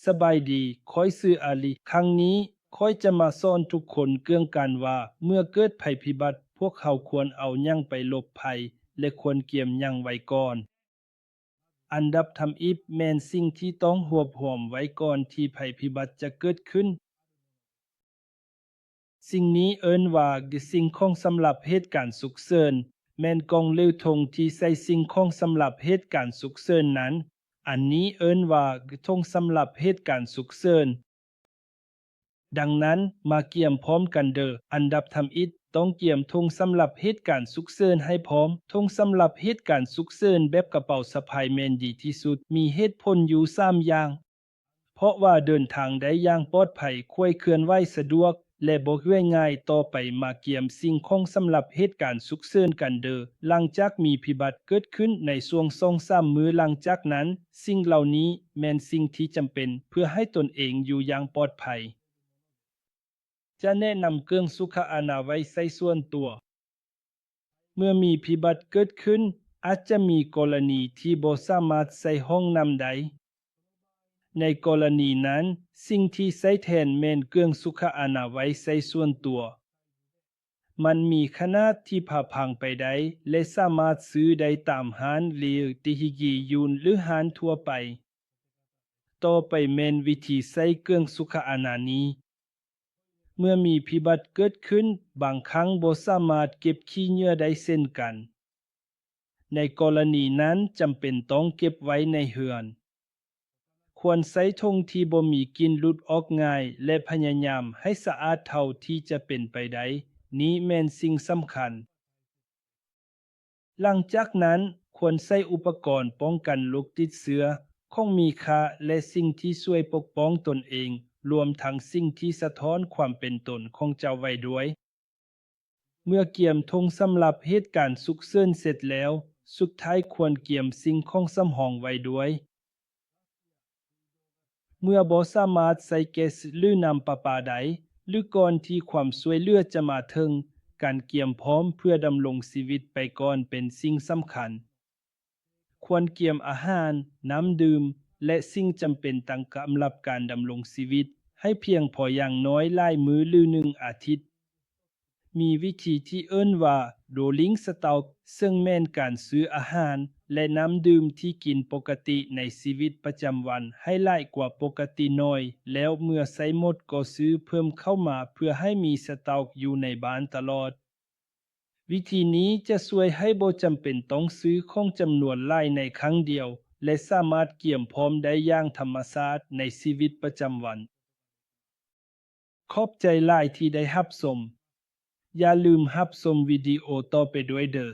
ສະບາຍດີ, ຂ້ອຍຊື່ອາລີ. ຄັ້ງນີ້ ຂ້ອຍຈະມາສອນທຸກຄົນເລື່ອງການວ່າ ເມື່ອເກີດໄພພິບັດ, ພວກເຮົາຄວນເອົາຫຍັງໄປຫຼົບໄພ ແລະ ຄວນກຽມຫຍັງໄວ້ກ່ອນ. ອັນດັບທຳອິດແມ່ນສິ່ງທີ່ຕ້ອງຮວບຮວມໄວ້ກ່ອນທີ່ໄພພິບັດຈະເກີດຂຶ້ນ. ສິ່ງນີ້ເອີ້ນວ່າ ສິ່ງຂອງສຳລັບເຫດການສຸກເສີນ, ແມ່ນກ່ອງ ຫຼື ຖົງທີ່ໃສ່ສິ່ງຂອງສຳລັບເຫດການສຸກເສີນນັ້ນ. ອັນນີ້ເອີ້ນວ່າ ຖົງສຳລັບເຫດການສຸກເສີນ. ດັ່ງນັ້ນ, ມາກຽມພ້ອມກັນເດີ້. ອັນດັບທຳອິດ, ຕ້ອງກຽມຖົງສຳລັບເຫດການສຸກເສີນໃຫ້ພ້ອມ. ຖົງສຳລັບເຫດການສຸກເສີນແບບກະເປົາສະພາຍແມ່ນດີທີ່ສຸດ. ມີເຫດຜົນຢູ່ສາມຢ່າງ. ເພາະວ່າເດີນທາງໄດ້ຢ່າງປອດໄພ, ຄ່ອຍເຄື່ອນໄຫວສະດວກ ແລະ ບໍ່ເມື່ອຍງ່າຍ. ຕໍ່ໄປມາກຽມສິ່ງຂອງສຳລັບເຫດການສຸກເສີນກັນເດີ້. ຫຼັງຈາກມີພິບັດເກີດຂຶ້ນໃນຊ່ວງສອງສາມມື້ຫຼັງຈາກນັ້ນ, ສິ່ງເຫຼົ່ານີ້ແມ່ນສິ່ງທີ່ຈຳເປັນເພື່ອໃຫ້ຕົນເອງຢູ່ຢ່າງປອດໄພ. ຈະແນະນຳເຄື່ອງສຸຂະອະນາໄວໃຊ້ສ່ວນຕົວ. ເມື່ອມີພິບັດເກີດຂຶ້ນ, ອາດຈະມີກໍລະນີທີ່ບໍ່ສາມາດໃຊ້ຫ້ອງນ້ຳໄດ້. ໃນກໍລະນີນັ້ນ, ສິ່ງທີ່ໃຊ້ແທນແມ່ນເຄື່ອງສຸຂະອະນາໄວໃຊ້ສ່ວນຕົວ. ມັນມີຂະໜາດທີ່ພາພັງໄປໄດ້ ແລະ ສາມາດຊື້ໄດ້ຕາມຮ້ານ ຫຼື ທີ່ຮີກີຢູນ ຫຼື ຮ້ານທົ່ວໄປ. ຕໍ່ໄປແມ່ນວິທີໃຊ້ເຄື່ອງສຸຂະອະນານີ້. ເມື່ອມີພິບັດເກີດຂຶ້ນ, ບາງຄັ້ງບໍ່ສາມາດເກັບຂີ້ເຫຍື້ອໄດ້ເຊັ່ນກັນ. ໃນກໍລະນີນັ້ນ, ຈຳເປັນຕ້ອງເກັບໄວ້ໃນເຮືອນ. ຄວນໃຊ້ຖົງທີ່ບໍ່ມີກິ່ນຫຼຸດອອກງ່າຍ ແລະ ພະຍາຍາມໃຫ້ສະອາດເທົ່າທີ່ຈະເປັນໄປໄດ້. ນີ້ແມ່ນສິ່ງສຳຄັນ. ຫຼັງຈາກນັ້ນ, ຄວນໃຊ້ອຸປະກອນປ້ອງກັນໂລກຕິດເຊື້ອ, ຂອງມີຄ່າ ແລະ ສິ່ງທີ່ຊ່ວຍປົກປ້ອງຕົນເອງ, ລວມທັງສິ່ງທີ່ສະທ້ອນຄວາມເປັນຕົນຂອງເຈົ້າໄວ້ດ້ວຍ. ເມື່ອກຽມຖົງສຳລັບເຫດການສຸກເສີນເສັດແລ້ວ, ສຸດທ້າຍຄວນກຽມສິ່ງຂອງສຳຮອງໄວ້ດ້ວຍ. ເມື່ອບໍ່ສາມາດໃຊ້ແກັສ ຫຼື ນ້ຳປະປາໄດ້ ຫຼື ກ່ອນທີ່ຄວາມຊ່ວຍເຫຼືອຈະມາເຖິງ, ການກຽມພ້ອມເພື່ອດຳລົງຊີວິດໄປກ່ອນເປັນສິ່ງສຳຄັນ. ຄວນກຽມອາຫານ, ນ້ຳດື່ມ ແລະ ສິ່ງຈຳເປັນຕາມສຳລັບການດຳລົງຊີວິດໃຫ້ພຽງພໍຢ່າງໜ້ອຍຫຼາຍມື້ ຫຼື ໜຶ່ງອາທິດ. ມີວິທີທີ່ເອີ້ນວ່າ rolling stock ເຊິ່ງແມ່ນການຊື້ອາຫານ ແລະ ນ້ຳດື່ມທີ່ກິນປົກກະຕິໃນຊີວິດປະຈຳວັນໃຫ້ຫຼາຍກວ່າປົກກະຕິໜ້ອຍ, ແລ້ວເມື່ອໃຊ້ໝົດກໍຊື້ເພີ່ມເຂົ້າມາເພື່ອໃຫ້ມີສະຕັອກຢູ່ໃນບ້ານຕະຫຼອດ. ວິທີນີ້ຈະຊ່ວຍໃຫ້ບໍ່ຈຳເປັນຕ້ອງຊື້ຂອງຈຳນວນຫຼາຍໃນຄັ້ງດຽວ ແລະ ສາມາດກຽມພ້ອມໄດ້ຢ່າງທຳມະຊາດໃນຊີວິດປະຈຳວັນ. ຂອບໃຈຫຼາຍທີ່ໄດ້ຮັບຊົມ. ຢ່າລືມຮັບຊົມວິດີໂອຕໍ່ໄປດ້ວຍເດີ້.